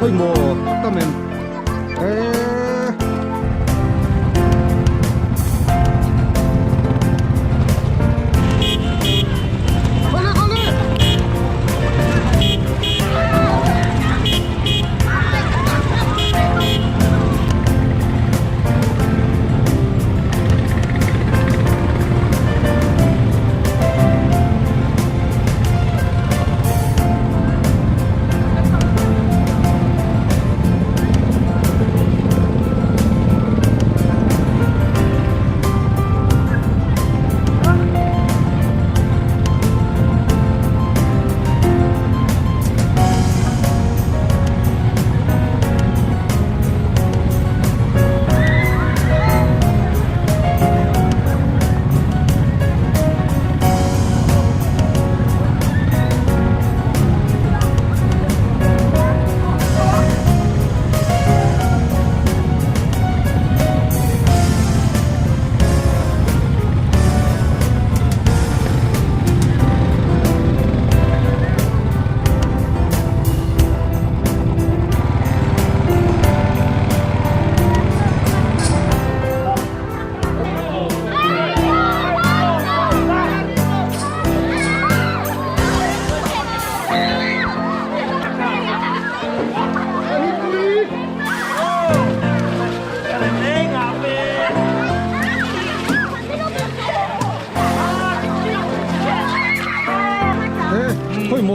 Khawimaw a tam em eee. Khawle khawle.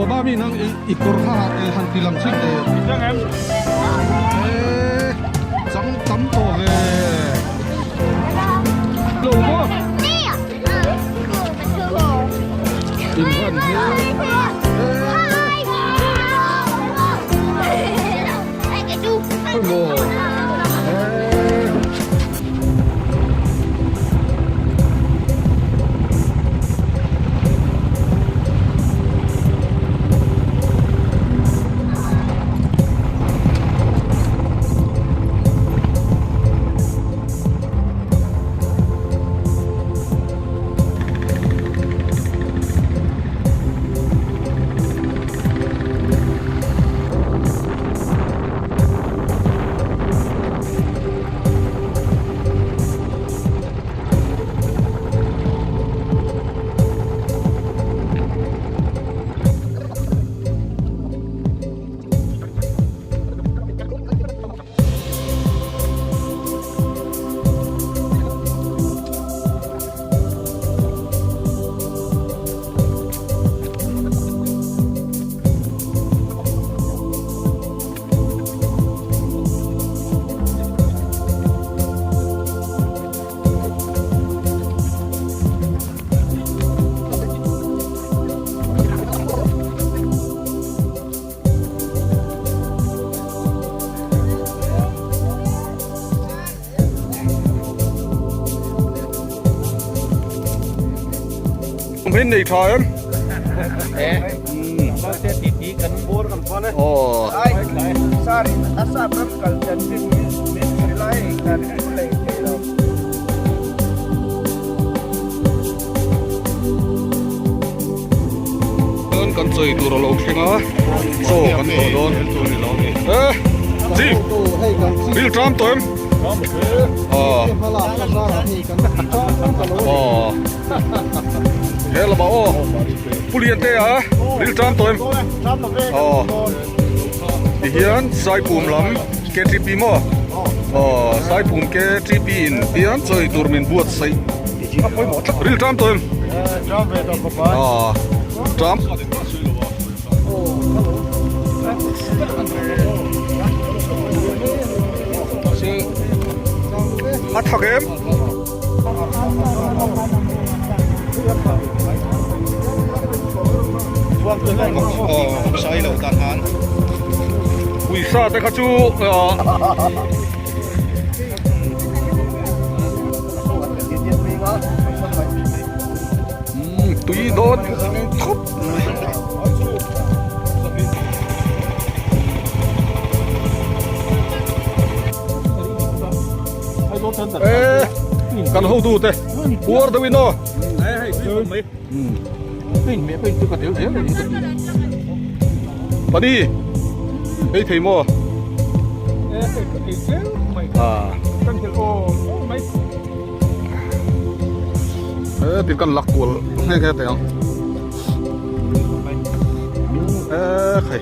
Thlawhba mi nang i kawr kha han ti lang chhin teh. Eee chang tam tawh ve. Lo maw? In van hi. Eee. Maw? Eee. Min nei tha em? Kan chawi tur a lo thleng a, chaw kan tawh dawn. E, chi, bil tram tawh em? Aw. Aw. He lamah aw, Pu Liante a, bil tram tawh em? Aw. Tihian Saipum lam KTP maw? Aw, Saipum KTP in hian chawi tur min buatsaih. Ril tram tawh em? Aw, tram. A thak em? Uisa te kha chu Tui dawn khawp mai. E kan hotu te puar deuh in aw. Pani ei thei maw? E tin kan lak kual nghe nghe teh ang. E khai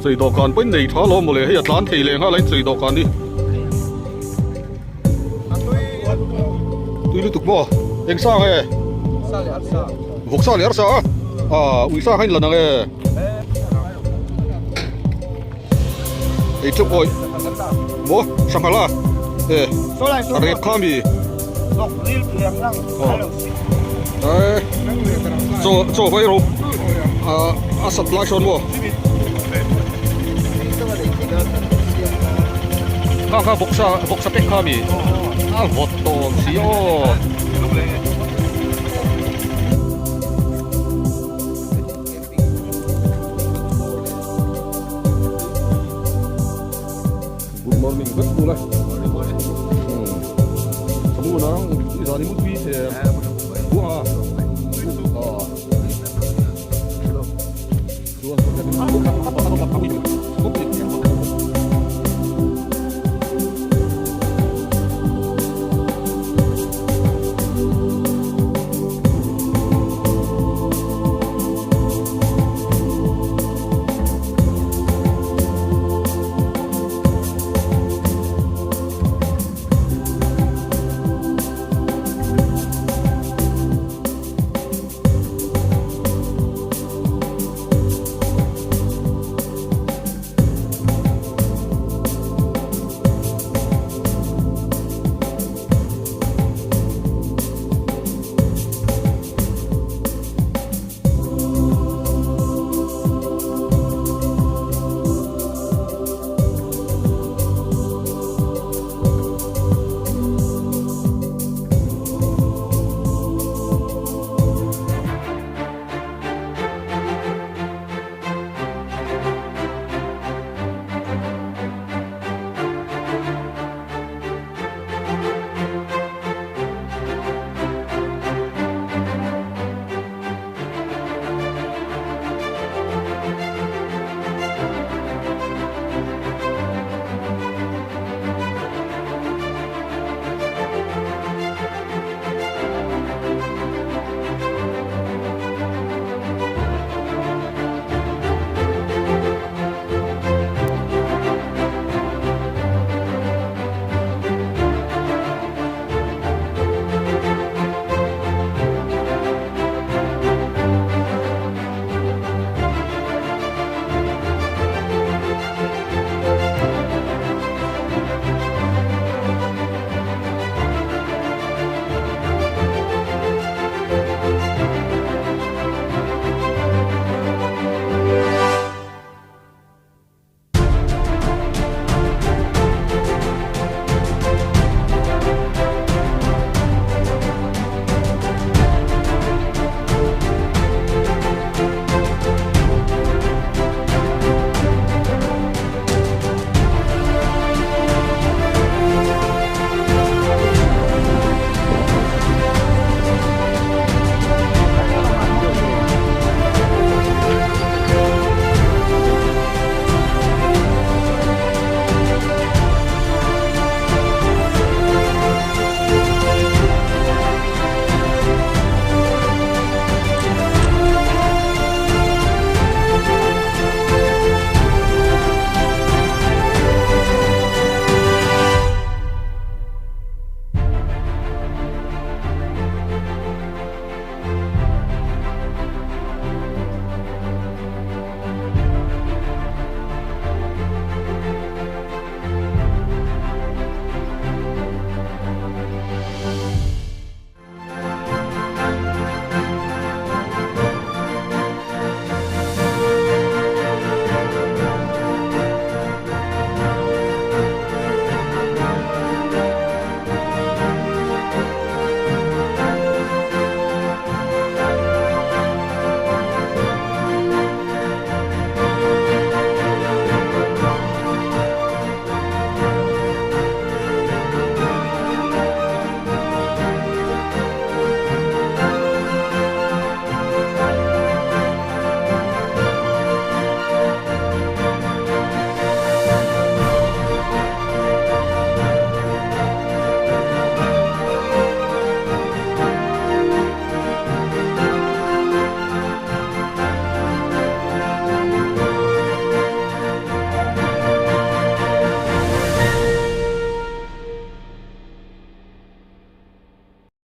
chei dawhkan pawhin nei tha lo mawle hei a tlan thei leh nghal a in chei dawhkan hi. Tui lutuk maw? Eng sa nge? Vawk sa leh arsa a? Ah, ui sa kha in la nang e. Ei teuh awi. Maw? Sanghal a? E, a rep kha mi? Eh, chaw, chaw kha ei rawh. Ah, a sat lai sawn maw? Kha kha vawksa vawksa pek kha mi a vawt tawh awm si aw. Good morning vek bula. Samu nang i zani mutui the. Bua.